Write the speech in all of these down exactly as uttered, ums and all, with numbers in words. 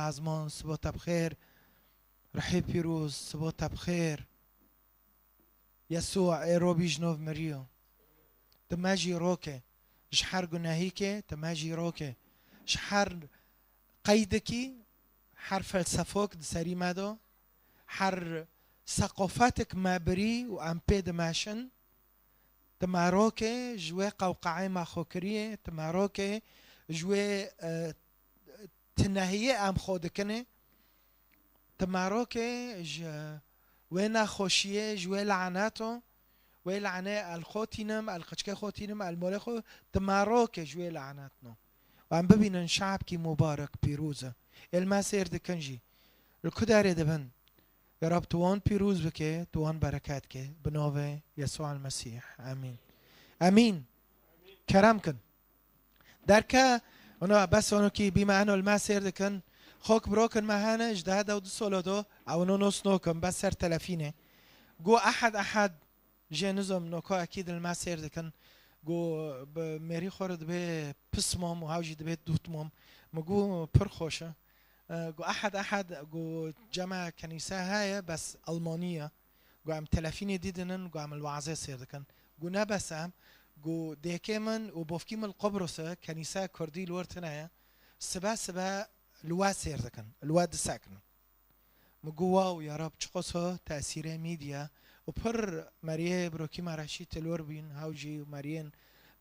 Azman, sibo te bi xêr. Rihê pîroz, sibo te bi xêr. Yesû ê robî ji nov miriyo. Ti me jî roke. Ji her gunehîkê ti me jî roke. Ji her qeydekî, her felsefok di serî me do, her seqofetik me birî û em pê dimeşin, ti me roke ji wê qewqaê me xwe kiriye, ti me roke ji wê, e, tinehiyê em xwe dikine. Ti me roke ji wê nexweşiyê, ji wê laneto, wê lanê el xwe tînim, el qiçkê xwe tînim, el molê xwe, ti me roke ji wê lanetno. Û em bibînin şabkî mubarek, pîroz e. Ê li me sêr dikin jî. Li ku derê dibin? Ya Rab, tu wan pîroz bike, tu wan bereket ke. Bi navê Yesû el Mesîh. Emîn. Emîn. Kerem kin. Derke, ono bes ono kî bîme eno li me sêr dikin. Xok birokin me hene, ji daha dew du solo do, ew ono nos nokim, bes ser telefînê. Go ehad ehad, jê nizom noko ekîd li me sêr dikin. Go bi mêrî xwe re dibe pismom û haw jî dibe dûtmom. Mi go pir xweş e. E, go ehad ehad, go cema kenîse heye, bes Almanî ye. Go em telefînê dîdinin, go em li wazê sêr dikin. Go ne bes em, go dêkê min û bofkî min li Qubros e, kenîse kurdî li wir tune ye. Sibe sibe li we sêr dikin, li we disekinin. Min go, wow, ya Rab, çiqas o tesîrê mîdya û pir meriyê birokî me re şî til wir bîn, haw jî û meriyên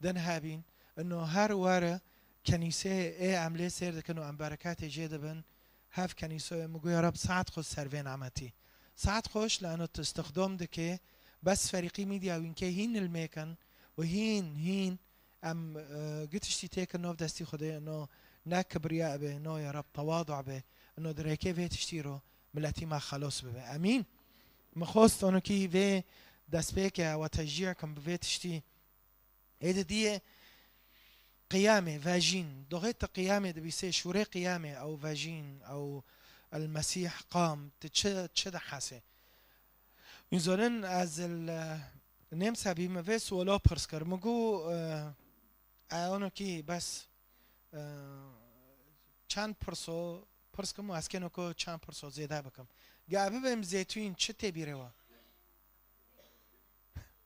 din hebîn. Ino her were kenîseyê ê em lê sêr dikin û em bereketê jê dibin. Hev kenîsoyê min go, ya Rab, saet xweş ser vê nemetî. Saet xweş li eno tu istixdam dike, bes ferîqî mîdya wînkê hîn li mêkin û hîn, hîn em, e, gi tiştî têkin nov destî Xwedê, no ne kibriya be, no ya Rab tewadu be, no di rêkê vê tiştî ro miletî me xelos bibe. Emîn. Min xwest onokî vê destpêke we teşcî kim bi vê tiştî. Ê di diyê qiyamê, vejîn. Doxê tu qiyamê dibîsê, şûrê qiyamê, ew vejîn, ew el Mesîh qam, tu çi, çi dihesê? Înzanin ez el, e, nêm sebî min vê suala pirs kir. Min got, e, e, onokî bes, e, çend pirso, pirs kim û ez kêno ku çend pirso zêde bikim. Ge bibêm zêtûn, çi tê bîrê we?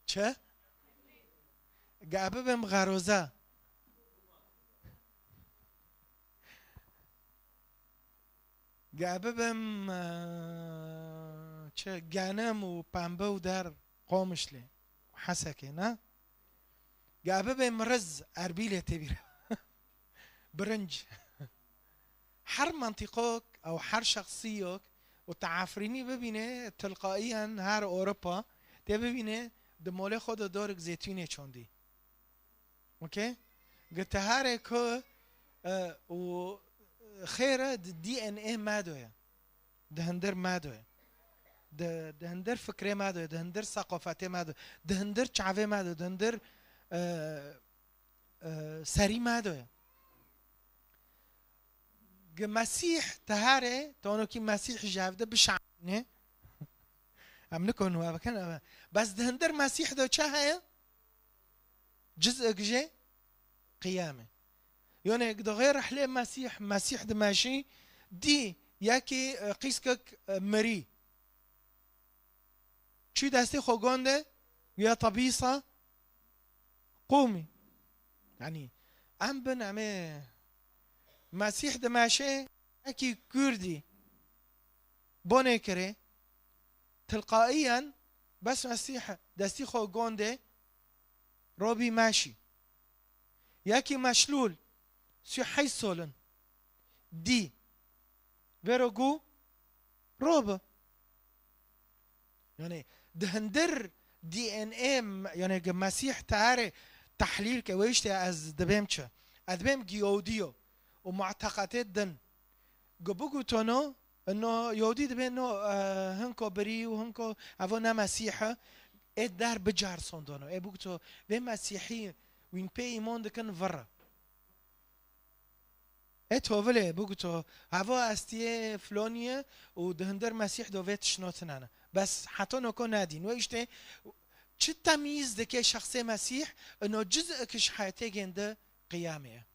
Çi? Ge bibim xeroza. Ge bibim, e, çi? Genim û pembe û der Qomişlê. Hesekê, ne? Ge bibim riz Erbîlê tê bîr. Birinc. Her mantîqok ew her şexsiyok û teafrînî bibîne, tilqaiyen her Ewropa tê bibîne, di molê xwe de dorek zêtûnê çondî. Okey? Gi teharê ku, e, û xêre di D N A me de ye. Di hindir me de ye. Di, di hindir fikrê me de ye, di hindir seqofetê me de ye, di hindir çavê me de ye, di hindir, e, e, serî me de ye. Gi Mesîh teharê, tonokî Mesîh ji hevde bişanê. Em nikon we bikin, em, bes di hindir Mesîh de çi heye? Ciz'ek jê qiyamê. Yone doxê rehlê Mesîh, Mesîh dimeşî, dî yekî, e, qîskek, e, mirî. Çû destê xwe gonde, ya Tabîsa, qûmî. Yanî, em bin, em ê Mesîh dimeşê, yekî kurdî bonê kirê, tilqaiyen bes Mesîh destî xwe gonde, robî meşî. Yekî meşlûl, sî heyş solin. Dî. Vêro gu, robi. Yani, di hindir D N A, yani, ge Mesîh teharê tehlîl ke, wê işte ez dibêm çi? Ez dibêm gi Yewdiyo û mu'teqetê din. Ge bigutono, no Yewdî dibê no, e, hinko birî û hinko evo ne Mesîh e, ê der bicarsondono. Ê biguto, vê Mesîhî wîn pê îmon dikin vir e. Ê tovilê biguto, havo estiyê filoniyê û di hindir Mesîh do vê tişno tinane. Bes heta noko nedîn. Wê işte çi temyîz dike şexsê Mesîh, ino ciz'ek ji heyetê gêndi qiyamê ye.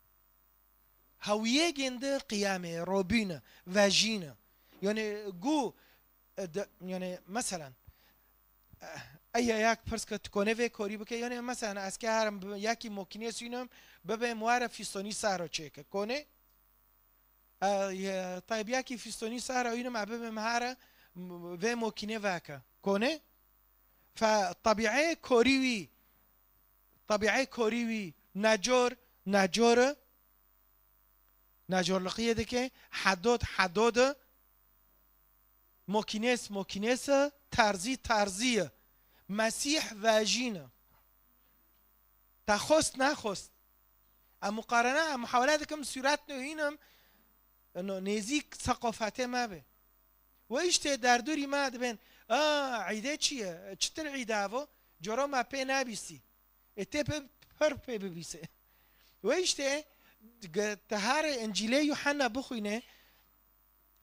Hewiyê gêndi qiyamê, robîne, vejîne. Yani gu, e, de, yani meselen, e, eya yak pirs ke tu kone vê korî bike, yani meselen ez ke herim bi-, yakî mokînê sûnim, bibêm were fîstonî saro çêke. Kone? E, ye, tayb yakî fîstonî saro înim, e, bibêm here, m-, vê mokînê veke. Kone? Fe tebîeyê korî wî, tebîeyê korî wî, necor, necor e, Nacorliqiyê dike, hedod, hedod e, mokînês, mokînês e, terzî, terzî ye. Mesîh vejîn e. Te xwest, nexwest. Em muqarene, em muhawele dikim, sûret nihînim, no, nêzîk seqofetê me be. We îştê derdorî me dibên, a, îdê çi ye? Çitir îd e evo? Coro me pê nebîsî. Ê tê pê pir pê bibîse. We îşte ge-, te here Încîlê Yuhanna bixwîne.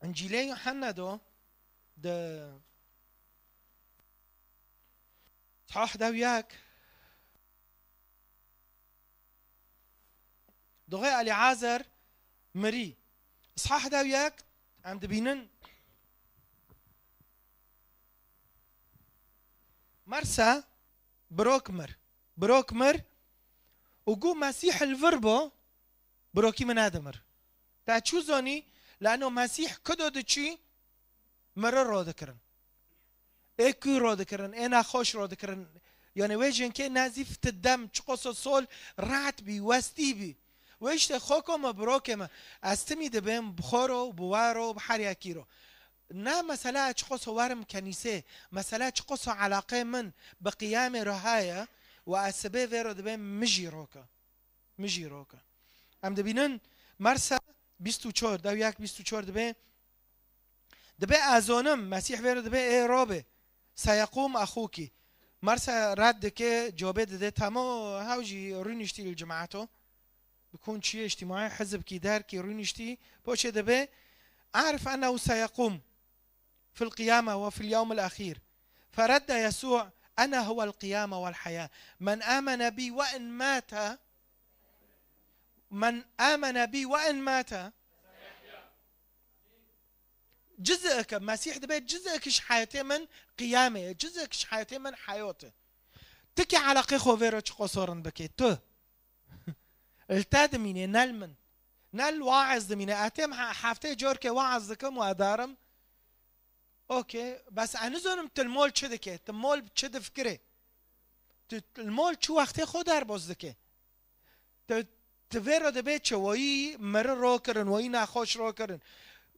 Încîlê Yuhanna do de sah dew yek. Doxê Elîazer mirî. Sah dew yek em dibînin. Mersa birok mir. Birok mir û gu Mesîh li vir bo, birokî min nedimir. Te çû zanî, lano Mesîh kudo diçî, miri rodikirin. Ê ku rodikirin, ê nexweş rodikirin. Yani wê jinkê nezîf ti dem, çiqoso sol, rahat bî, westî bî. Wê işte xoko me, birokê me, ez timî dibêm bi xwe ro, bi we ro, bi her yekî ro. Ne mesele çiqoso werim kenîsê, mesele çiqoso elaqê min bi qiyamê re heye û ez sibê vê re dibêm min jî roke. Min jî roke. Em dibînin Mersa bîst û çar, dew yek bîst û çar dibê, dibê ez zonim, Mesîh vê re dibê, ê robe, seyekûm exûkî. Mersa red dike, cobê dide, temo hew jî rûniştî li cemaeto. Bi kon çiyê îctîmaî, hizibkî, derkî, rûniştî, poşê dibê, "Arif ennehu seyekûm fil qiyame ve fil yewmil exîr." Feredde Yesû, "Ene huwel qiyame wel heyâ. Men amene bî ve in mate, men amene bî ve in mate." Cizeke, Mesîh dibe, cizek ji heyatê min qiyamê ye, cizek ji heyatê min heyat e. Tu kî eleqê xwe vê re çiqo sorin bike, tu. Li te dimîne, ne li min. Ne li waez dimîne. Ez têm he-, heftê corkê waez dikim û ederim. Okey, bes ez nizanim tu li mol çi dike, tu mol çi difikire. Tu li mol çi wextê xwe derbas dike. Tu, tu vê re dibê çi, wayî miri ro kirin, wayî nexweş ro kirin.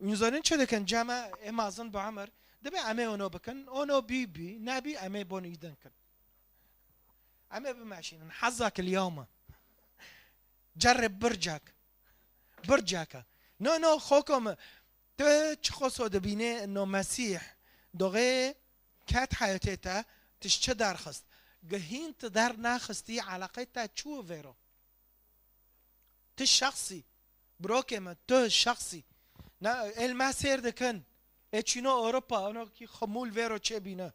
Hûn zanin çi dikin, cem e, ê mezin bi emir, dibê em ê ono bikin, ono bî bî, nebî em ê bon îdin kin. Em ê bimeşînin, hezak il yewme. Cerrê bircek. Bircek e. No, no, xoko me. Tu çiqoso dibîne no Mesîh, doxê ket heyatê te, tu ji çi derxist? Gihîn tu dernaxistî, eleqê te çû vêro? Tu şexsî, birokê me, tu şexsî. Ne, êl me sêr dikin. Ê çîno Ewropa, ono kî xemûl vêro çêbîne.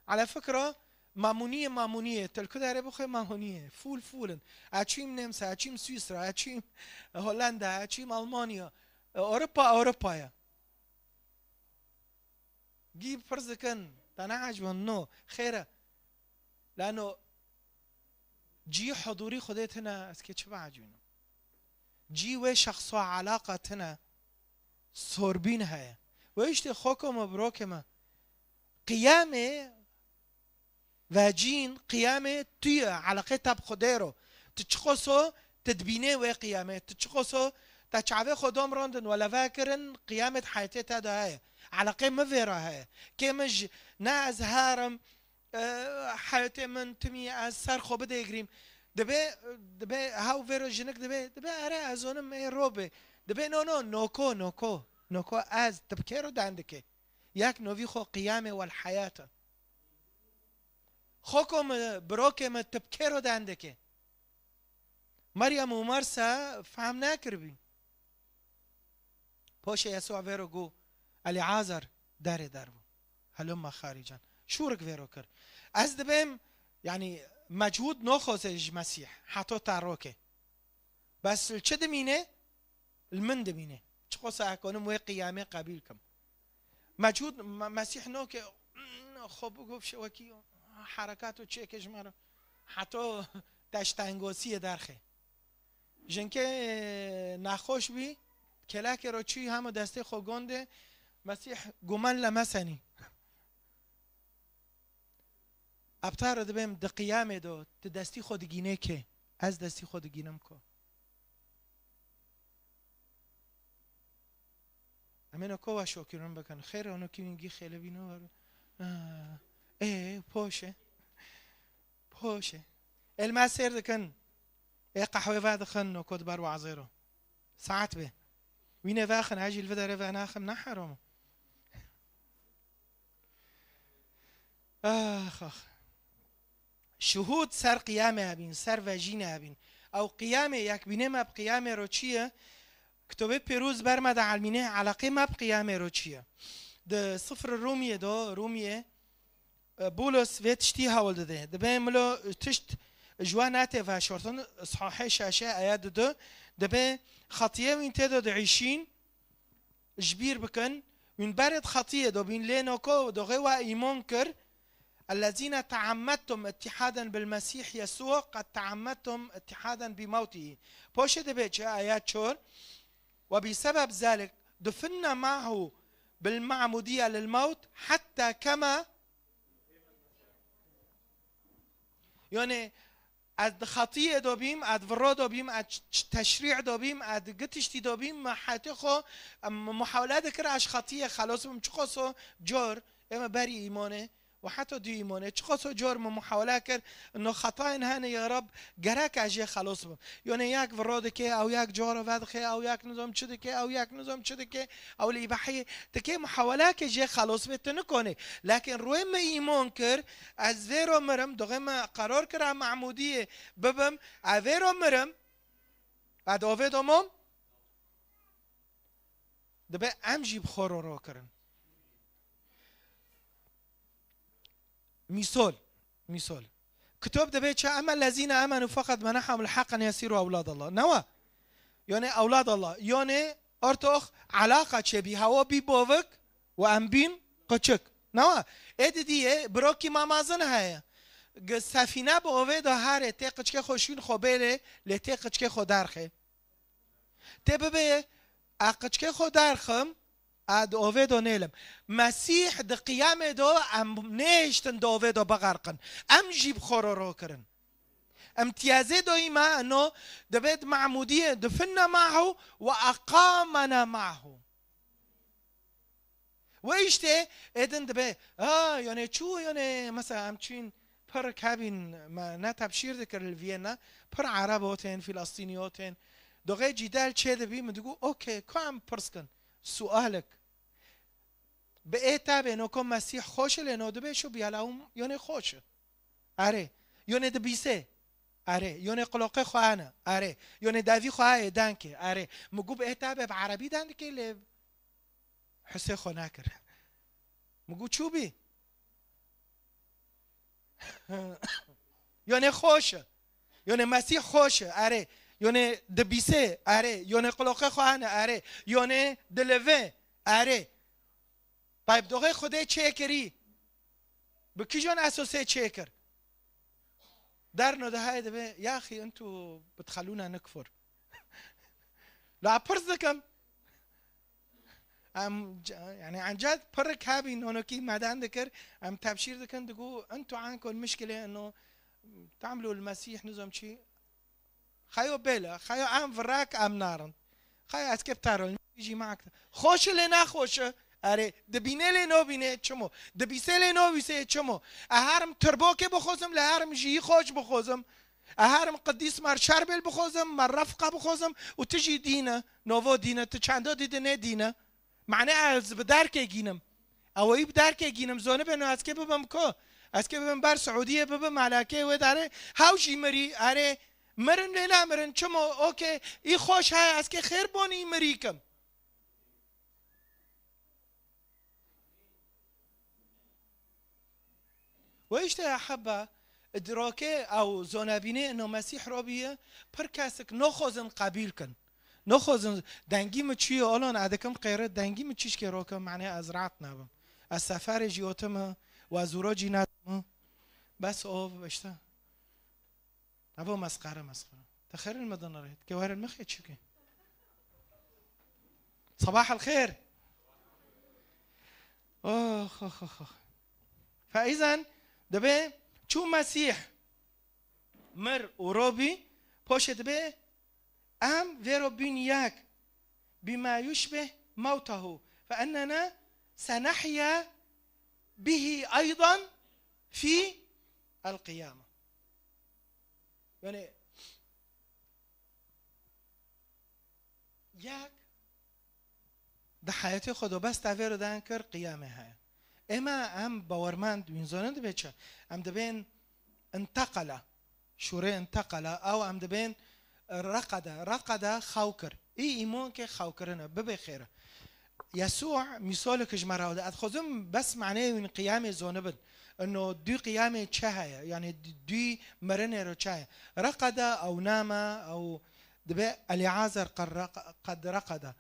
Ala fikra, mamuniyê, mamuniyê. Tu li ku derê bixwe mamuniyê. Fûl, fûl in. Ez çûyim Nemsa, ez çûyim Swîsra, ez çûyim Hollanda, ez çûyim Almanya. Ewropa, Ewropa ye. Gî pirs dikin, te neecibin, no, xêr e. Lano cî hudûrî Xwedê tine, ez kê çi biecibînim? Cî wê şexso elaqa tine, sorbîn heye. Wê îştê xoko me, birokê me. Qiyamê vecîn, qiyamê tu ye, eleqê te bi Xwedê ro. Tu çiqoso, tu dibînê wê qiyamê. Tu çiqoso, te çavê xwe dom randin, weleve kirin, qiyamê di heyetê te de heye. Eleqê min vê re heye. Kê min ji, ne ez herim, e, heyetê min timî ez ser xwe bidêgirîm. Dibê, dibê hew vê re jinik dibê, dibê ere ez zonim ê ro bê. Dibê no, no, noko, noko. Noko ez, tu bi kê re dendikê? Yek novî xwe qiyamê wel heyat e. Xoko min, birokê min, tu bi kê re dendikê? Meryem û Marsa fehm nekiribî. Poşê Yesûa vê re got, Elîazar derê derbû. Helumma xarîcan. Şûrik vê re kir. Ez dibêm, yanî, mechûd noxoze ji Mesîh, heto te roke. Bes li çi dimîne? Li min dimîne. Çiqosa ez konim wê qiyamê qebîl kim. Mecûd, me-, Mesîh noke, xwe bigov şewekî, herekat û çêke ji me re. Heto teştengosiyê derxê. Jinkê nexweş bî, kelekê ro çûyî hema destê xwe gondê, Mesîh gumen le mesenî. Ebtare dibêm di qiyamê do, tu destî xwe digînê kê? Ez destî xwe digînim ku. Em ê no ko ve şokirin bikin. Xêr, ono kî wî gî xêle bîno ver. Ah, ê, poşe. Poşe. Ê, li me sêr dikin. Ê, qehwê vedixin, no ko di ber wazê ro. Saet bê. Wînê vexin, ez jî li vê derê venaxim, ne heram o. Ax, ax. Şuhûd ser qiyamê hebîn, ser vejînê hebîn. Ew qiyamê, yekbînê me bi qiyamê ro çi ye? Kitobê Pîroz ber me de elmîne, eleqê me bi qiyamê ro çi ye? Di sifr Rûmiyê do, Rûmiyê, e, Bûlos vê tiştî hewl dide. Dibê milo tişt ji we netê veşortin, Sahîhê şeşê aya didu, dibê xetiyê wîn tê do diîşîn, ji bîr bikin, wîn berê di xetiyê do bîn, lê noko doxê we îmon kir, الذين تعمدتم اتحادا بالمسيح يسوع قد تعمدتم اتحادا بموته. Poşê dibê çi? Ayet çor. وبسبب ذلك دفنا معه بالمعمودية للموت حتى كما Yanî, ez di xetiyê de bîm, ez di viro de bîm, ez ç-, ç-, teşrî de bîm, ez di gi tiştî de bîm, me heyatê xwe, em, muhawele dikir ez ji xetiyê xelos bim. Çiqas o cor, ê me berî îmanê, û heta dû îmanê, çiqas o cor me muhawele kir, no xetayên hene ya Reb, gerek ez jê xelos bim. Yanî yek viro dike, ew yek cara vedixê, ew yek nizam çi dike, ew yek nizam çi dike, ew lê behiyê, tu kê muhaweleke jê xelos bê, tu nikonê. Lakin rûyê me îman kir, ez vê ro mirim, doxê me qerar kir, em Mahmûdiyê bibim, ez vê ro mirim, ez di ovê de mom, dibe em jî bi xwe ro ro kirin. Mîsol, mîsol. Kitap dibê çi? Emme lezîne emenu feqet menehum el-haq en yesîru ewladallah. Newa? Yone ewladallah. Yone ortox alaqa çêbî. Hewa bî bovik û em bîn qiçik. Newa? Ê didiyê birokî mamazin heye. Gi sefîne bi ovê de harê tê qiçkê xwe şûn xwe bêlê, lê tê qiçkê xwe derxê. Tê bibê, a qiçkê xwe derxim, a di ovê de nêlim. Mesîh di qiyamê de em nêhiştin di ovê de biqerqin. Em jî bi xwe re ro kirin. Imtiyazê doyî me eno dibê di Mahmûdiyê difinne mahu ve eqamene mahu. Ve îşte êdin dibe, a, yanê çû, yanê mesela em çûn pir kevîn me ne tebşîr dikir li Viyena, pir Ereb otên, Filistînî otên. Doxê cîdel çê dibî, min digu, okey, ku em pirs kin? Sualek. Bi ê tabê no ko Mesîh xweş e, lê no dibe şu biyala hûm yanê xweş e. Erê. Yanê dibîsê. Erê. Yanê qiloqê xwe hene. Erê. Yanê devî xwe heye denkê. Erê. Min gu bi ê tabê bi Erebî den dikê lê Husê xwe nakir. Min got, çû bî? Yonê xweş e. Yonê Mesîh xweş e. Erê. Yonê dibîsê. Erê. Yonê qiloqê xwe hene. Erê. Yonê dilivê. Erê. Tayb doxê Xwedê çêkirî. Bi kîjan esosê çêkir? Derno de hayê dibe, yaxî entu bitxelûne nikfur. La pirs dikim. Em, c-, yani, enced pirik hebîn, onokî meden dikir, em tebşîr dikin, digu, entu ankol mişkilê eno, tamlu l-Mesîh, nizam çi? Xeyo bêle, xeyo em virek em narin. Xeyo ez kê bitarin, jî ma akte. Xweş e lê naxweş e. Erê, dibîne lê nobîne, çimo? Dibîse lê nobîse, çimo? E herim tirbokê bixwazim, lê herim jî xweş bixwazim. E herim qidîs mer şerbêl bixwazim, mer refqa bixwazim û tu jî dîne. Novo dîne, tu çendo dî di nê dîne. Mane ez bi derkê gînim. Eweyî bi derkê gînim, zonibe no ez kê bibim ku? Ez kê bibim ber Siûdiyê bibim, alakeyê wê dare, hew jî mirî, erê, mirin lê namirin, çimo, okey, î xweş heye, ez kê xêr bonî mirî kim. Ve işte ya heba, idrakê ew zonebînê ino Mesîh robiye, pir kesik noxozin qebîl kin. Nexwazin dengî min çûye, olan ez dikim qêre, dengî min çîşkê roke, mane ez rahat nabim. Ez seferê jî otime, we zûro cî nedime. Bes o işte. Evo mesxere mesxere. Te xêrin me dinirê. Ke werin mixê çike. Sabah el xêr. Oh, oh, oh, oh. Fe îzen dibe çû Mesîh mir û robî, poşê dibe em vêro bîn yek. Bima yuşbih mewtehu. Fe ennena senahya bihi eydan fi el qiyame. Yani yek di heyetê xwe de bes tevêro dan kir qiyamê heye. Ême em bawermend wîn zonin dibe çi? Em dibên inteqele. Şûrê inteqele, ew em dibên reqede. Reqede xew kir. Î îmon ke xew kirine. Bibe xêre. Yesû mîsolek ji me re de. Ez xwezim bes maneyê wîn qiyamê zonibin. Ino dû qiyamê çi heye? Yani dû mirinê ro çi heye? Reqede ew name, ew dibe Elîazer qed req-, qed reqede.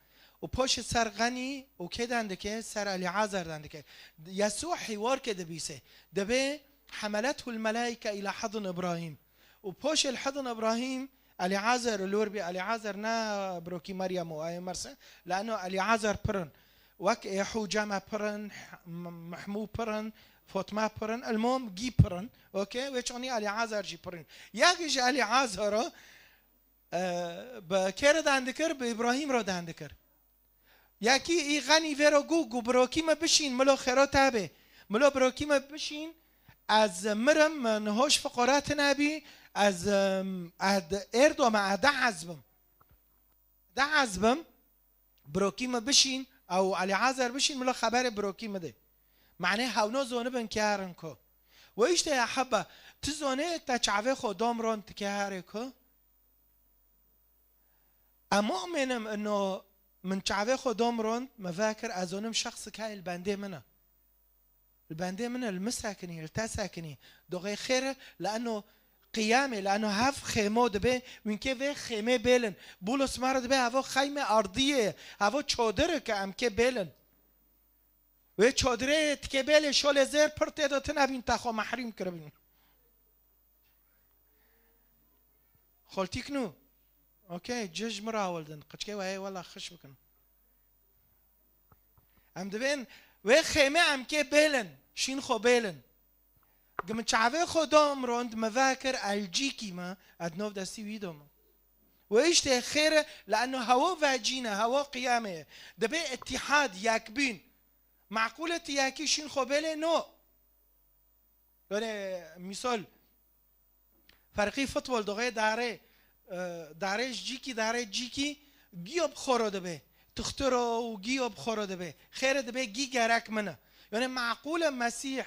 Û poşê ser Xenî û kê dan dike? Ser Elîazer dan dike. Yesû hîwarke dibîse. Dibe, "Hemeletul melaike îla hidn Îbrahîm." Û poşê li hidn Îbrahîm, Elîazer li wir bî, Elîazer ne birokî Meryem û ayê Merse, lano Elîazer pirin. Wek ê Hûceme pirin, M-, Mehmû pirin, Fotme pirin, elmom gî pirin. Okey? Wê çonî Elîazer jî pirin. Yek ji Elîazero, e, bi kê re dan dikir? Bi Îbrahîm re dan dikir. Yekî î Xenî vêro gu, gu birokî me bişîn, milo xêro te bê. Milo birokî me bişîn, ez mirim, min hoş fiqora tine bî, ez, em, ez êrdo me, ez de ez bim. De ez bim, birokî me bişîn, ew Elîazer bişîn, milo xeberê birokî me de. Mane hewno zonibin kê herin ku. We işte ya heba, tu zonê te çavê xwe dom ron tu kê herê ku? Em mu'minim ino min çavê xwe dom rond, me vekir ez onim şexsik heye li bendê min e. Li bendê min e, li min sekinî, li te sekinî. Doxê xêr e, li eno qiyamê, li eno hev xêmo dibe, wînkê vê xêmê bêlin. Bûlos me re dibe, hevo xeyme ardiyê, hevo çodir e ke em kê bêlin. Wê çodirê tikê bêlê şolê zêr pir tê de tune bîn te xwe mehrîm kiribîn. Xoltîk nû. Okey, cij mi rawildin. Qiçkê we heye wela xiş bikin. Em dibên wê xême em kê bêlin. Şîn xwe bêlin. Gi min çavê xwe dom rond mi vekir elcîkî me, ed nov destî wî dome. Wê îştê xêr e, li eno hewo vecîne, hewo qiyamê ye. Dibê îtîhad, yekbîn. Meqûl e tu yekî şîn xwe bêlê no. Were misal, ferqî futbol doxê darê, e, darê ji cîkî, darê cîkî giyo bi xoro dibe. Tixtiro û giyo bi xoro dibe. Xêre dibe gî gerek min e. Yani meqûl e Mesîh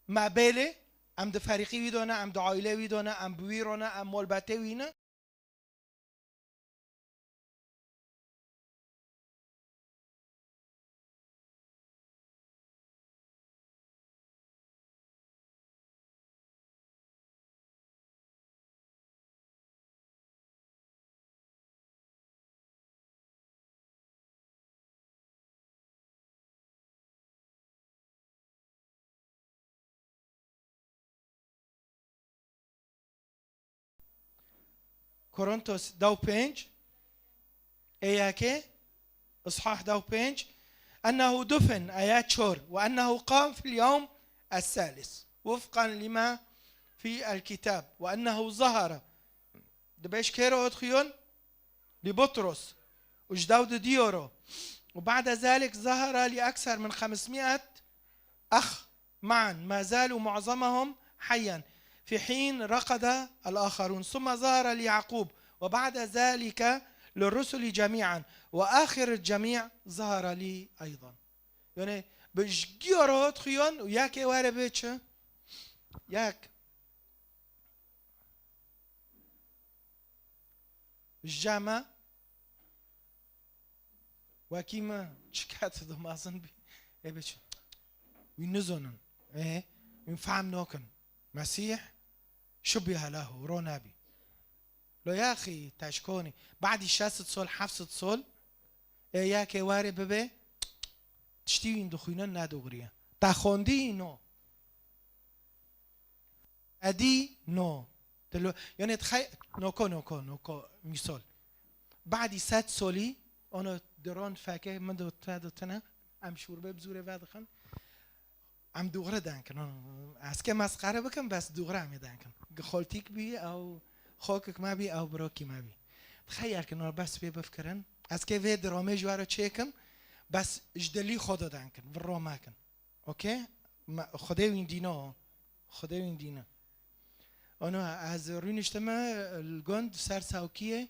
me bêlê, em di ferîqî wî de ne, em di aîlê wî de ne, em bi wî re ne, em molbetê wî ne. Korintos dew pênc, ê yekê, ishah dew pênc, ennehu dufin, aya çor, ve ennehu qam fil yewm es-salis, wifqan lima fi el-kitab, ve ennehu zahara. Dibe ji kê re ot xuyon? Li Butros. Û ji dew di diyo ro. Û ba'de zalik zahara li ekser min xemsmiet أخ معا ما زالوا معظمهم حيا في حين رقد الآخرون ثم ظهر ليعقوب وبعد ذلك للرسل جميعا وآخر الجميع ظهر لي أيضا. Yani bi ji giyo re hot xuyon û yekê were bê çi? Yek. Ji me wekî me çiqet di mezin bî. Ê biçin. Wî nizonin. Ê, wî fehm nokin. Mesîh şubihe lehu, ro nebî. Lo yaxî teşkonî. Badî şeş sed sol, heft sed sol, ê yekê warê bibe, tiştî wîn dixwînin ne dogriye. Te xwendî no. Edî no. Dilo, yani txey, noko, noko, noko, misol. Badî sed solî, ono diron feke, min do te do tine, em şûrbe bi zûrê vedixin. Em dûxre denkin. Ez ke mesxere bikim, bes dûxre em ê denkin. Gi xoltîk bî, ew xokik me bî, ew birokî me bî. Xeyr kin, bes pê bifkirin. Ez ke vê dramê ji we re çêkim, bes ji dilî xwe de denkin. Virro mekin. Okey? Me, Xwedê wîn dîne o. Xwedê wîn dîne. Ono ez rûniştime li gund ser sawkiyê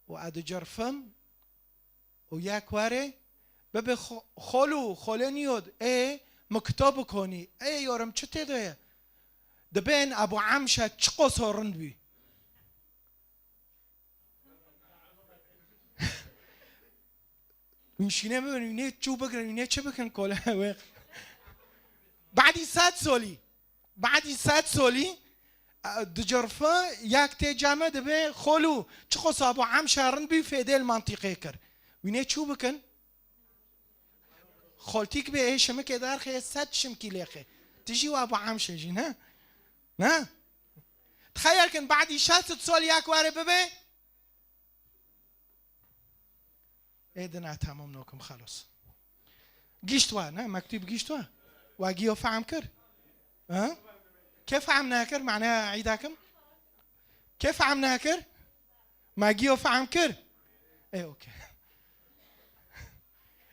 û ez dicerfim û yek warê bibe xo-, xolû, xolê niyod, ê, mi kitap bikonî. Ê, yorim çi tê de ye? Dibên Ebu Emşe çi qoso rind bî. Hûn şîne bibin, hûn ê çû bigirin, hûn ê çi bikin kole wê? Badî sed solî, badî sed solî, e, dicerfe, yek tê ceme dibe, xolû, çi qosa bo em şerin bî, fêdê li mantîqê kir. Hûn ê çû bikin? Xoltîk bê, ê şimikê derxê, sed şimkî lêxê. Tu jî wa bo em şe jî, ne? Ne? Txeyel kin, badî şeş sed sol yek were bibe, Ê dina tamam nokim xelos. Gişt wa, ne? Mektub gişt wa. Wa giyo fehm kir? Ha? Kê fehm nekir? Mane îda kim? Kê fehm nekir? Ma giyo fehm kir? Ê, okey.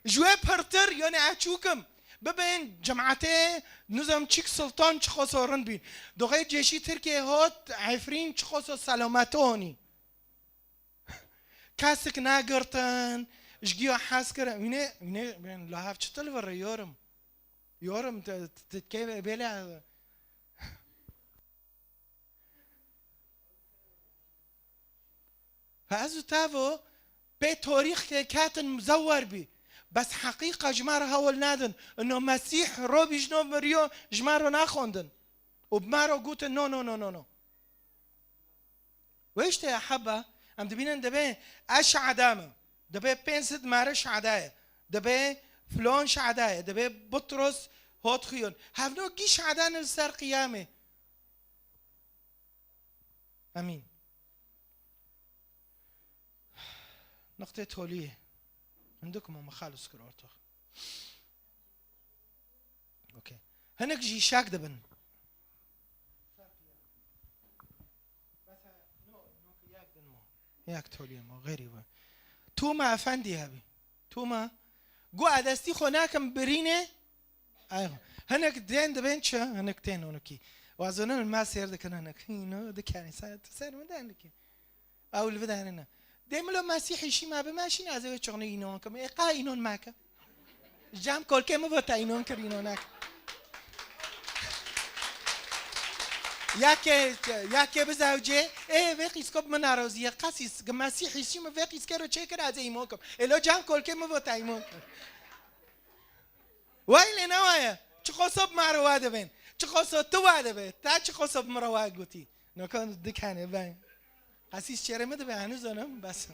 Ji wê pirtir, yani ez çûkim. Bibên cemaetê nizam çik sultan çi xoso rind bîn. Doxê ceşî Tirkiye hot, Efrîn çi xoso selamet onî. Kesik negirtin, ji giya hez kirin. Wîne, wîne, ben lahev çi til vire, yorum. Yorum, te, te, te, bêle. Fe ez û tevo pê torîx ke ketin muzewwer bî. Bes heqîqa ji me re hewl nedin. Ino Mesîh robî ji no miriyo ji me re naxwendin. Û bi me re gotin, no, no, no, no, no. Wê işte ya heba, em dibînin dibê ez şehada me. Dibê pênc sed mare şehada ye. Dibê filon şehada ye. Dibê Butros hot xiyon. Hevno gî şehada ne li ser qiyamê. Emîn. Niqtê toliyê. Hindik me xalis kir ortax. Okey. Hinek jî şak dibin. Yak toliyê me, xêrî be. Tûma efendî hebî. Tûma. Gu ez destî xwe nakim birînê. Ay, hinek tên dibên çi? Hinek tên onukî. Wazonin me sêr dikin hinek. Hîno dikenî. Ser, ser min de hinekî. Ew li vidanê ne. Dê milo Mesîhî şî me bi me şîn ez ê wê çixnê înon kim. Ê qe înon meke. Cem kolkê min bo te înon kir, înon neke. Ya ke, ya ke bizewcê, ê vê qîskop min naroziye. Qasîs, gi Mesîhî şî min vê qîskê ro çêkir ez ê îmon kim. Ê lo cem kolkê min bo te îmon kir. Wey lê newaye. Çi qoso bi me re wa dibên. Çi qoso tu wa dibe. Te çi qoso bi min re wa gotî. Noka dikene ben. Qasîs çêrê min dibe, henu zonim, bes.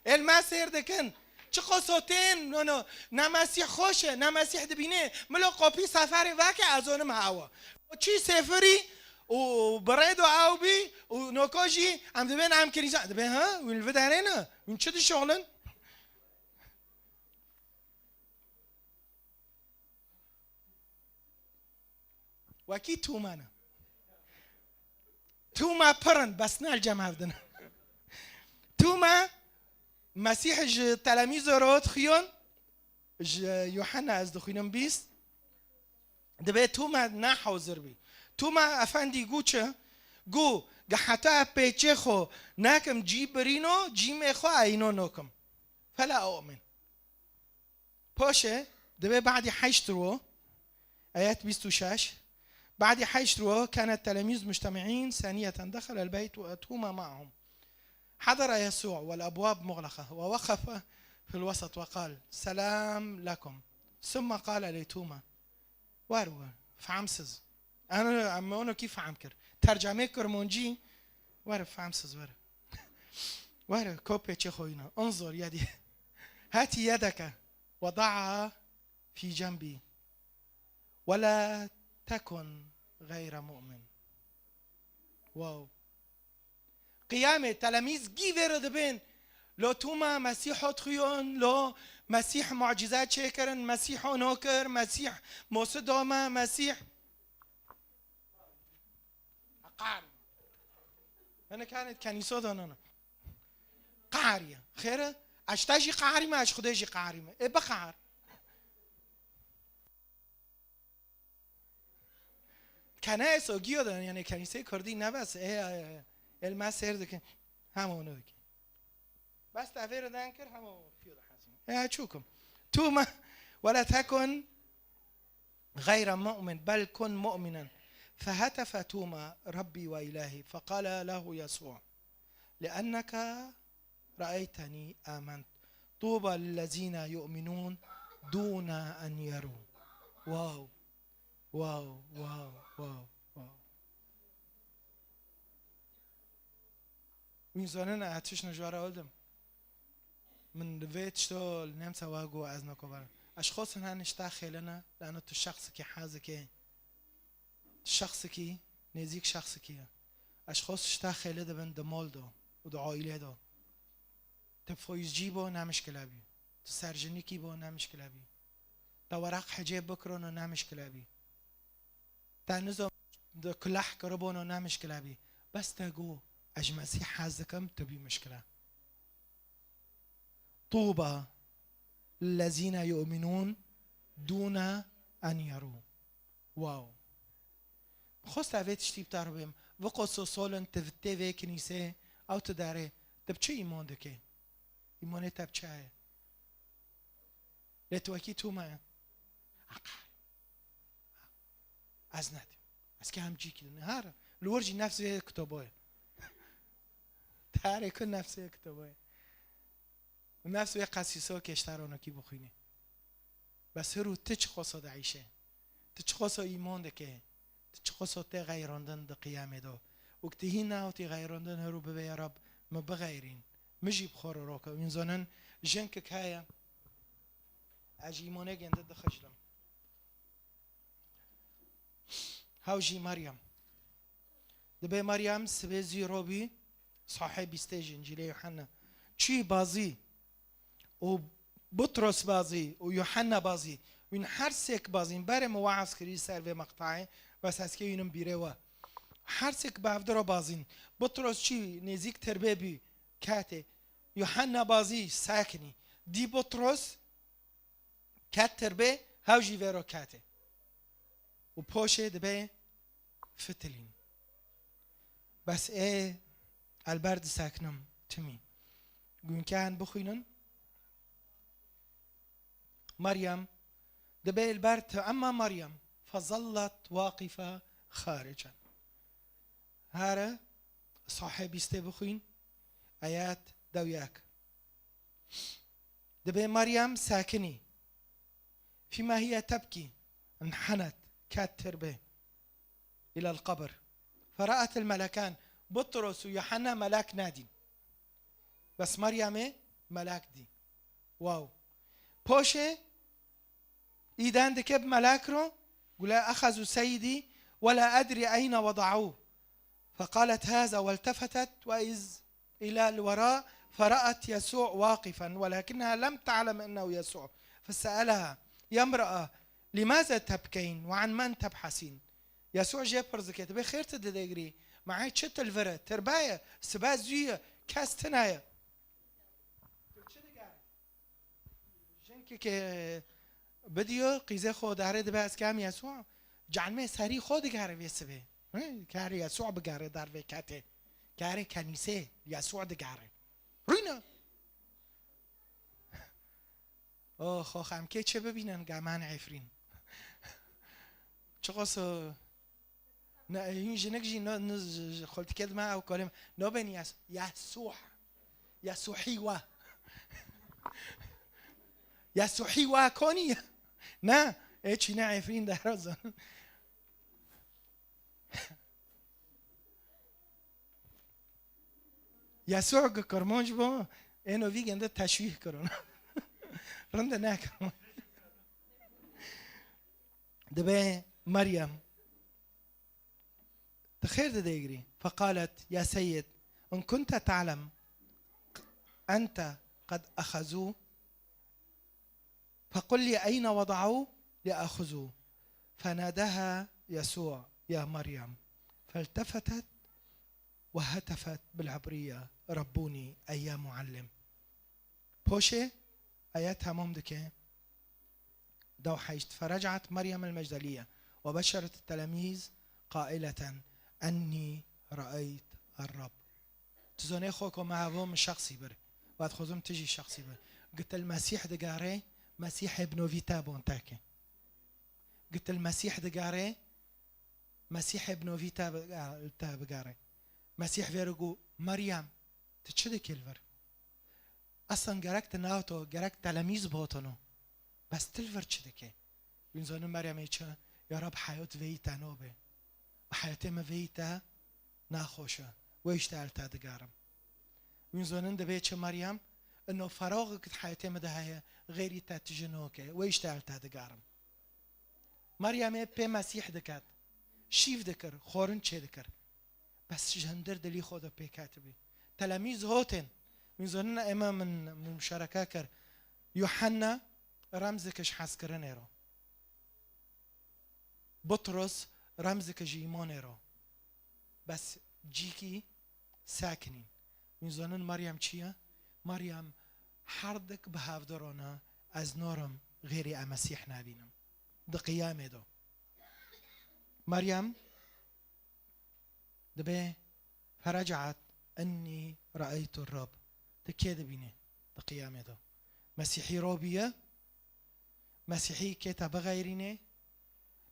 El me sêr dikin. Çi qoso tên, no, no. Ne Mesîh xoş e, ne Mesîh dibîne. Milo kopî seferê veke, ez zonim hawa. Çî sêfirî û bi rêdo ew bî û noko jî em dibên em kirîza. Dibe, ha? Wîn li vidanê ne. Wîn çi dişoxlin? Wekî Tûma ne. Tûma pir in, bes ne li cem hev din. Tûma Mesîh ji telemîzo re dixiyon, ji Yuhanna ez dixwînim bîst, dibê Tûma ne hazir bî. Tûma Efendî gu çi? Gu, gi heta pêçê xwe nekim cî birîno, cîmê xwe eyno nokim. Fela e'min. Paşê, dibê badî heşt ro, ayet bîst û şeş, بعد عشر، كان التلاميذ مجتمعين ثانية، دخل البيت وتوما معهم. حضر يسوع والأبواب مغلقة ووقف في الوسط وقال: سلام لكم. ثم قال لتوما، War war, fehmsiz. Ana, em onu kî fehm kir. Tercemê Kurmancî, were, femsiz, were. Were, kopê çê xwe yîna. انظر يدي. هات يدك. وضعها في جنبي. ولا تكن غير مؤمن. Wow. Qiyamê telemîz gî vê re dibên. Lo Tûma Mesîho dixuyon, lo Mesîh mucîze çêkirin, Mesîh ono kir, Mesîh Mose dome, Mesîh Qar. Hinek hene kenîso de nana. Qar ya. Xêre, ez te jî qarî me, ez Xwedê jî qarî me. Ê biqar. Kenê sogiyo de, yani kenîsê Kurdî ne bes. Ê, ê, ê, el me sêr dikin. Hema onu dikin. Bes te vê re den kir, hema o fiyo de hezin. Ê, çûkim. Tûma, ولا تكن غير مؤمن، بل كن مؤمنا. فهتف توما: ربي وإلهي. فقال له يسوع: لأنك رأيتني آمنت. طوبى للذين يؤمنون دون أن يروا. Wow. Wow, wow, wow, wow. Wîn zanin ez tişt ji we re hildim. Min li vê tişto li nemsa we got ez nakovarim. Ez xwesin hene ji te xêlin e, lano tu şexsikî hezikê. Tu şexsikî, nêzîk şexsikî ye. Ez xwes ji te xêli dibin di mol de û di aîlê de. Tu foyizcî bo, ne mişkile bî. Tu serjinikî bo, ne mişkile bî. Te weraq hicê bikirino, ne mişkile bî. Te nizo di kulah kiribono, ne mişkile bî. Bes te got, ez ji Mesîh hez dikim, tu bî mişkile. طوبى للذين يؤمنون دون أن يروا. Wow. Xwest vê tiştî bi te re bêm. Viqoso solin tu tê vê kinîsê, ew tu derê. Tu bi çi îmon dikê? Îmonê te bi çi ye? Lê tu wekî Tûma ye. Heq. Ez nedim. Ez kêm cîkî din. Her li wir jî nefs vê kitobo ye. Tarê ku nefs vê kitobo ye. Û nefs vê qesîso kêşteronekî bixwînî. Bes hir û tu çi qoso dieyşe? Tu çi qoso îmon dike? Tu çi qoso tê xeyrandin di qiyamê de? Û ki tu hîn nehatî xeyrandin, hir û bibê, ya Rab, min bixeyrîn. Min jî bi xwe re roke. Wîn zonin jinkik heye. Ez ji îmonê gêndi dixijlim. Hew jî Meryem. Dibê Meryem sibê zî robî sahê bîstê ji Încîlê Yuhanna. Çî bazî û Butros bazî û Yuhanna bazî. Wîn her sêk bazîn. Berê min weaz kirî ser vê meqtayê, bes ez kê wînim bîrê we. Her sêk bi hevdiro bazîn. Butros çî nêzîk tirbê bî, ketê. Yuhanna bazî sekinî. Dî Butros ket tirbê, hew jî vêro ketê. Û poşê dibê fitilîn. Bes ê elber diseknim timî. Gûnkên bixwînin. Meryem dibê li ber te, emma Meryem فظلت واقفة خارجا. Here sahê bîstê bixwîn, ayet dew yek. Dibê Meryem sekinî. فيما هي تبكي انحنت، ket tirbê, إلى القبر. فرأت الملكان. Butros û Yuhanna melek nedîn. Bes Meryemê melek dî. Wow. Poşê îden dike bi melek ro, gule: أخذوا سيدي ولا أدري أين وضعوه. فقالت: هذا، والتفتت وإذ إلى الوراء فرأت يسوع واقفا، ولكنها لم تعلم أنه يسوع. فسألها: يا امرأة، لماذا تبكين؟ وعن من تبحثين؟ Yesû jê pirs dike, dibê: Xêr tu didêgirî? Me'ê çi tilvir e? Tirbe ye, sibe zû ye, kes tune ye. Tu çi digerî? Jinkekê bidiyo, qîzê xwe derê dibe, ez kem Yesû, canmê serî xwe digere vê sibê. Hı? Kar Yesû bigere dervê ketê. Kar kenîsê Yesû digere. Rûne. Ox, ox, em kê çi bibînin, geman Efrîn. Çiqas, e, ne, hîn jinik jî no, no, ji, ji xultikê dime ew kalim. Nabên Yas-, Yasûh. Yasûhî wa. Yasûhî wa konî. Ne, ê çîne Efrîn de razan. Yesû gi kirmanc bo, êno vî gende teşwîh kirin. Rinde nekirin. Dibe Meryem. Di xêr de dêgirî. Feqalet, ya Seyyid, in kunte ta'lem ente qed exezû, fequl lî eyne weda'û li axuzû. Fenadaha Yesû, ya Meryem. Feltefetet we hetefet bil ibrîye, Rebbûnî, ey ya Muallim. Poşê, aya temam dike. Dew heşt. Ferecat Meryem el Mecdeliye ve beşeret telemîz qaileten ennî re'eyt er-Rab. Tu zonê xwe ku me hevo min şexsî bir. Ve dixwazim tu jî şexsî bir. Gitil Mesîh digare, Mesîhê bi novî te bon teke. Gitil Mesîh digare, Mesîhê bi novî te bi-, te bigare. Mesîh vêre got, Meryem, tu çi dikî li vir? Eslan gerek tu nato, gerek telemîz botino. Bes tu li vir çi dikî? Wîn zonin Meryemê çi? Ya Rab, heyat veyî te nobe. Heyatê me veyî te naxweş e. Wê îşte el te digarim. Wîn zonin dibê çi Meryem? Ino feraxek di heyatê me de heye, xêrî te tije noke. Wê îşte el te digarim. Meryemê pê Mesîh diket. Şîv dikir, xwarin çê dikir. Bes ji hundir dilî xwe de pê ketibî. Telemîz hotên. Wîn zonin ême min, min muşereke kir. Yuhanna remzeke ji hezkirinê ro. Butros remzeke ji îmanê ro. Bes cîkî sekinîn. Wîn zonin Meryem çi ye? Meryem herdik bi hevdirona ez norim, xêrî e Mesîh nabînim. Di qiyamê do. Meryem dibe ferecat ennî re'eytu Rab. Di kê dibîne? Di qiyamê do. Mesîhî robiye, Mesîhî kê te bixeyrînê?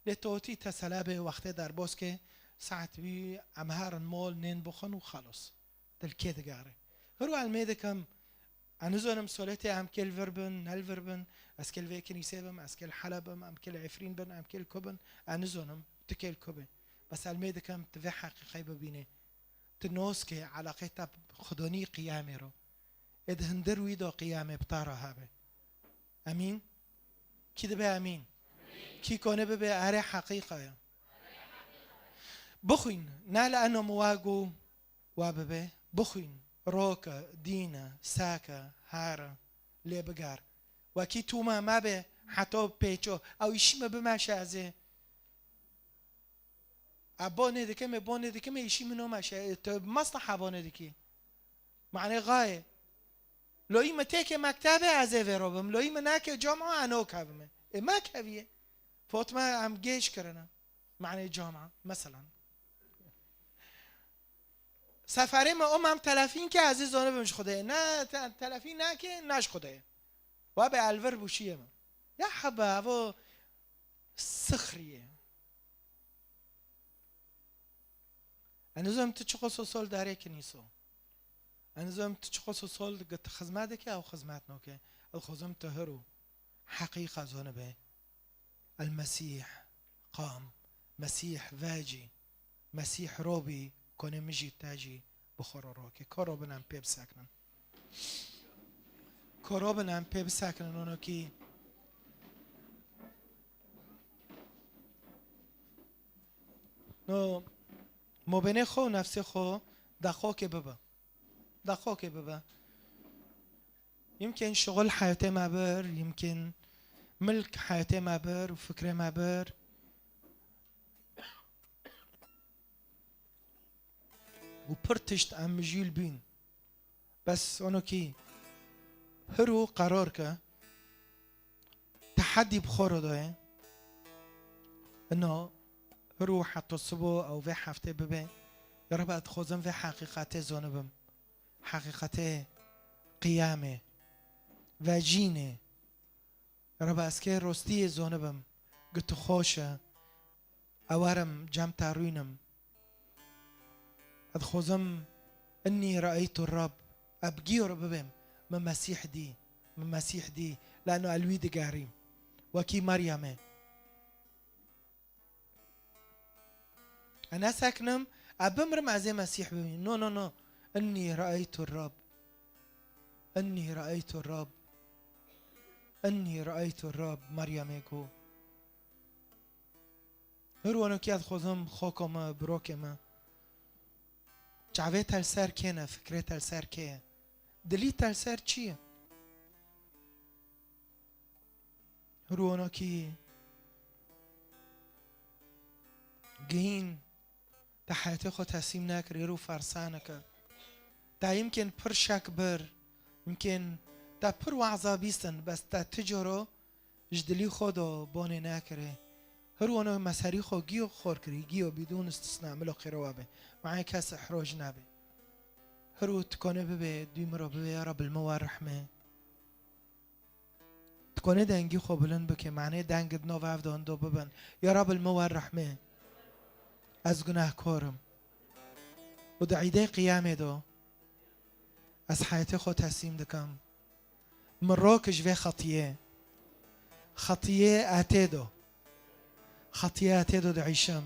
Lê tu otî te selebê wextê derbozkê, saet wî em herin mol nên bixwin û xelos. Dil kê digare? Hir û elmê dikim, ez nizonim soletê em kê li vir bin, ne li vir bin, ez kê li vê kinîsê bim, ez kê li Heleb bim, em kê li Efrîn bin, em kê li ku bin, ez nizonim, tu kê li ku bê. Bes elmê dikim, tu vê heqîqey bibînê. Tu noskê, eleqê te xudonî qiyamê ro. Ê di hundir wî do qiyamê bi te re habe. Emîn? Kî dibe emîn? Kî konê bibe erê heqîqa ye. Bixwîn, ne li eno min wa got, wa bibe. Bixwîn, roke, dîne, seke, here, lê biger. Wekî Tûma mebe, heto pêço. Ew îşî me bimeşe ez ê. A bonê dike me, bonê dike me, îşî min o meşe. E, tu mesleha bonê dikî. Mane gaye. Loî me têke mektebe ez ê vêro bim. Loî me nake cama eno kevime. E, me keviye. Fotme em gêş kirine. Mane cama. Mesela. Seferê me o mam telefîn ke ez ê zone bim ji Xwedê. Ne te-, telefîn nake, ne ji Xwedê. Wa be elvir bûşiye me. Ya hebe, evo sixriye. Ez nizom tu çiqo so sol darê kinîso. Ez nizom tu çiqo so sol dike tu xizmet dike ew xizmet noke. Ez xozim tu hiro heqîqa zonibe. El Mesîh qam, Mesîh vecî, Mesîh robî, konê min jî te jî bi xwe re rokê. Koro bin em pê bisekinin. Koro bin em pê bisekinin, onokî. No, mobênê xwe û nefsê xwe daxokê bibe. Daxokê bibe. Yimkin şixul heyatê me bir, yimkin milk heyatê me bir û fikrê me bir. Û pir tişt em mijûl bîn. Bes onokî hir û qerar ke, tehedî bi xwe re daye. Ina hir û heta sibo ew vê heftê bibe. Ya Reb, ez dixwazim vê heqîqetê zonibim. Heqîqetê qiyamê, vecînê. Ya Reb, ez kê rostiyê zonibim, gi tu xweş e. Ew werim cem te rûnim. Ez dixwazim, innî re'eytu Rab. Ez bi giyo re bibêm. Min Mesîh dî. Min Mesîh dî. Lano ez li wî digerîm. Wekî Meryemê. Ez nesekinim, ez bimrim, ez ê Mesîh bibînim. No, no, no. إني رأيت الرب، إني رأيت الرب، إني رأيت الرب، Meryemê got. Hir wano ki ez xwezim xoko me, birokê me. Çavê te li ser kê ne, fikrê te li ser kê ye? Dilî te li ser çi ye? Hir wano ki gihîn te heyatê xwe teslîm nekirî, hir û fersanik e. Te yimkên pir şek bir, yimkên te pir weza bîstin, bes te ti coro ji dilî xwe de bonê nekirê. Hir wano me serî xwe giyo xor kirî, giyo bidûn istisna, milo xêro we be. Me'e kes ihroc nebe. Hir û tikone bibe, dû miro bibe, ya Rab, li me wer rehme. Tikone dengî xwe bilind bike, manê deng di nav ev de hindo bibin. Ya Rab, li me wer rehme. Ez gunehkor im. Û di îdê qiyamê de ez heyatê xwe teslîm dikim. Min rok ji vê xetiyê. Xetiyê etê do. Xetiyê etê do diîşim.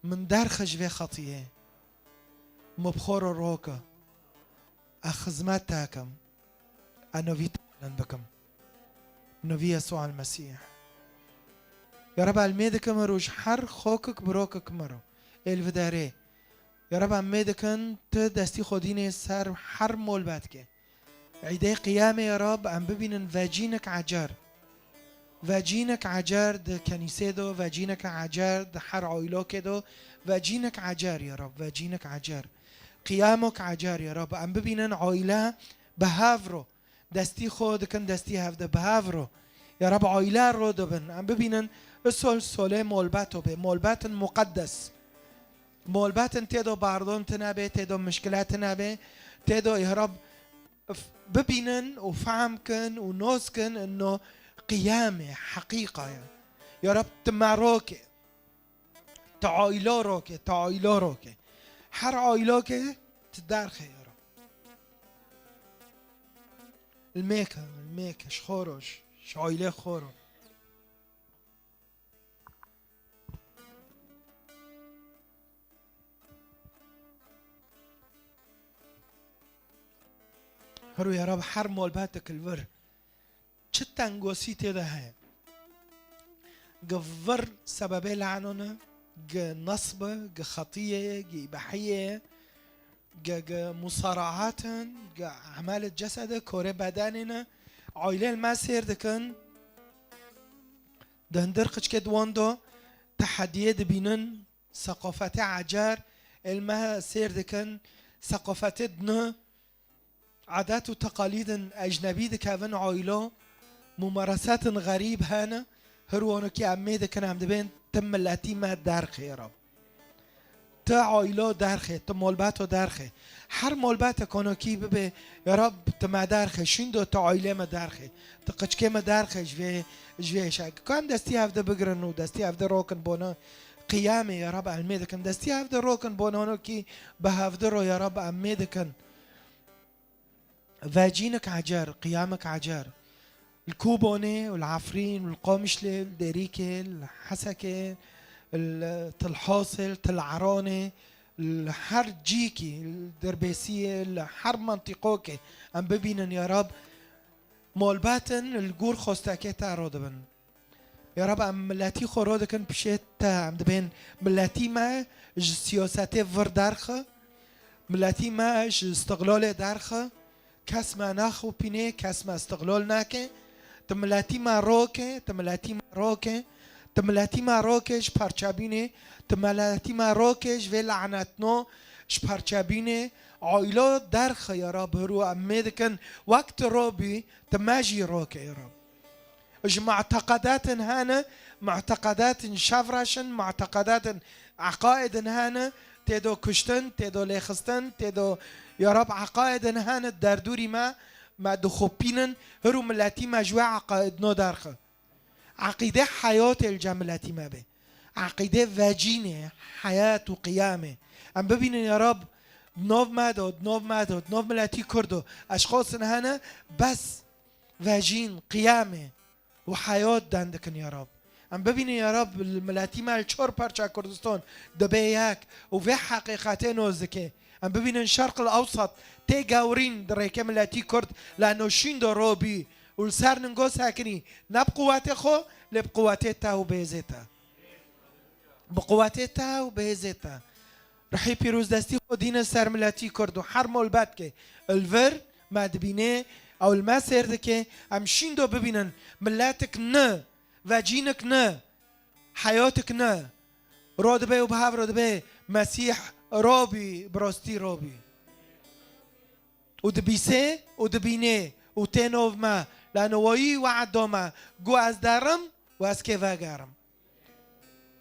Min derxe ji vê xetiyê. Min bi xwe re roke. Ez xizmet te kim. Ez novî te bilind bikim. Novî Yesûa el Mesîh. Ya Reb, ez lê dikim îro ji her xokik birokik me re ê li vê derê. Ya Reb, em lê dikin tu destî xwe dînê ser her molbetkê. Îdê qiyamê ya Reb, em bibînin vecînik ecer. Vecînik ecer di kenîsê do, vecînik ecer di her aîlokê do, vecînik ecer ya Reb, vecînik ecer. Qiyamok ecer ya Reb, em bibînin aîle bi hev ro. Destî xwe dikin destî hevde bi hev ro. Ya Reb, aîle ro dibin. Em bibînin, isol solê molbeto bê. Molbetin muqeddes. Molbetin tê do bardon tine bê, tê do mişkile tine bê. Tê do ya Reb f-, bibînin û fehm kin û nos kin ino qiyamê heqîqa ye. Ya Reb, tu me rokê. Tu aîlo rokê, tu aîlo rokê. Her aîlokê tu derxê ya Reb. Li mêke, li mêke, ji xwe re, ji, ji aîlê xwe re. Hiro ya Reb her molbetek li vir çi tengosî tê de heye. Gi vir sebebê lano ne, gi nesb e, gi xetiyê ye, gi îbehiyê ye, gi, gi musaraat in, gi emelê cesed e, korê bedenê ne, aîlê li me sêr dikin, di hundir qiçkê di wan de tehediyê dibînin, seqafetê ecer, ê li me sêr dikin, seqafetê din, adet û teqalîdin ecnebî dikevin aîlo, mumaresetin xerîb hene, hir wano ki em mê dikin, em dibên ti miletî me derxê ya Rab. Ti aîlo derxê, ti molbeto derxê. Her molbetek wano ki bibe, ya Rab, ti me derxê, şîndo ti aîlê me derxê, ti qiçkê me derxê ji vê, ji vê şek. Ka em destî hevde bigirin û destî hevde rokin bona qiyamê, ya Rab, em mê dikin. Destî hevde rokin bona wano ki bi hevde ro, ya Rab, em mê dikin. Vecînik ecer, qiyamek ecer. Li Kobanê û li Efrîn û li Qamişlê, li Dêrîkê, li Hesekê, li Til Hasil, Til Eranê, li her cîkî, li Dirbêsiyê, li her mentîqokê em bibînin ya Rab, molbetin li gor xostekê te ro dibin. Ya Rab, em miletî xwe ro dikin pişê te, em dibên miletî me ji siyasetê vir derxe, miletî me ji istiqlalê derxe, kes me naxopînê, kes me istiqlal nake, tu miletî me roke, tu miletî me roke, tu miletî me roke ji parçebînê, tu miletî me roke ji vê lanetno ji parçebînê, aîlo derxe ya Rab, hiro em mê dikin, wek tu robî, tu me jî roke ya Rab. Ji muteqedatin hene, muteqedatin şevreş in, muteqedatin eqaidin hene, tê do kuştin, tê do lêxistin, tê do ya Rab eqaidin hene, derdûrî me, me dixopînin, hir û miletî me ji wê eqaidno derxe. Eqîde heyatê li cem miletî me be. Eqîde vecînê, heyat û qiyamê. Em bibînin ya Rab, di nav me de, di nav me de, di nav miletî Kurdo, eşxasin hene, bes vecîn, qiyamê û heyat den dikin ya Rab. Em bibînin ya Rab, li miletî me li çar parça Kurdistan dibe yek û vê heqîqetê nos dike. Em bibînin Şerq el Ewsat tê gewrîn di rêkê miletî Kurd, lano şîndo robî û li ser ningo sekinî, ne bi quwetê xwe, lê bi quwetê te û bêzê te. Bi quwetê te û bêzê te. Rihê pîroz destî xwe dîne ser miletî Kurd û her molbetke li vir me dibîne, ew li me sêr dike, em şîndo bibînin miletik ne, vecînik ne, heyatik ne. Ro dibe û bi hev re dibe Mesîh robî, bi rastî robî. Û dibîsê û dibînê û tê nov me, lano wayî we'd da me, got ez derim û ez kê vegerim.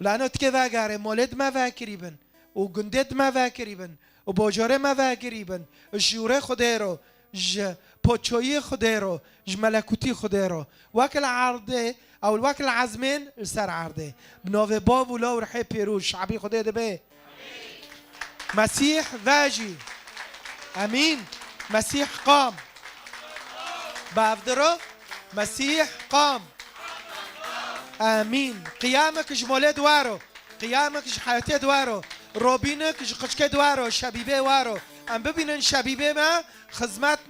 Lano tikê vegerê, molê di me vekirî bin û gundê di me vekirî bin û bajarê me vekirî bin, ji jûrê Xwedê ro, ji poçoyê Xwedê ro, ji melekûtî Xwedê ro. Wek li erdê, ew wek li ezmên li ser erdê. Bi navê Bav û Law û Rihê Pîroz, şabî Xwedê dibe. Mesîh vejî. Emîn. Mesîh qam. Bavdiro. Mesîh qam. Emîn. Qiyamek ji molê di waro. Qiyamek ji heyatê di waro. Robînek ji qiçkê di waro. Şebîbê waro. Em bibînin şebîbê me xizmet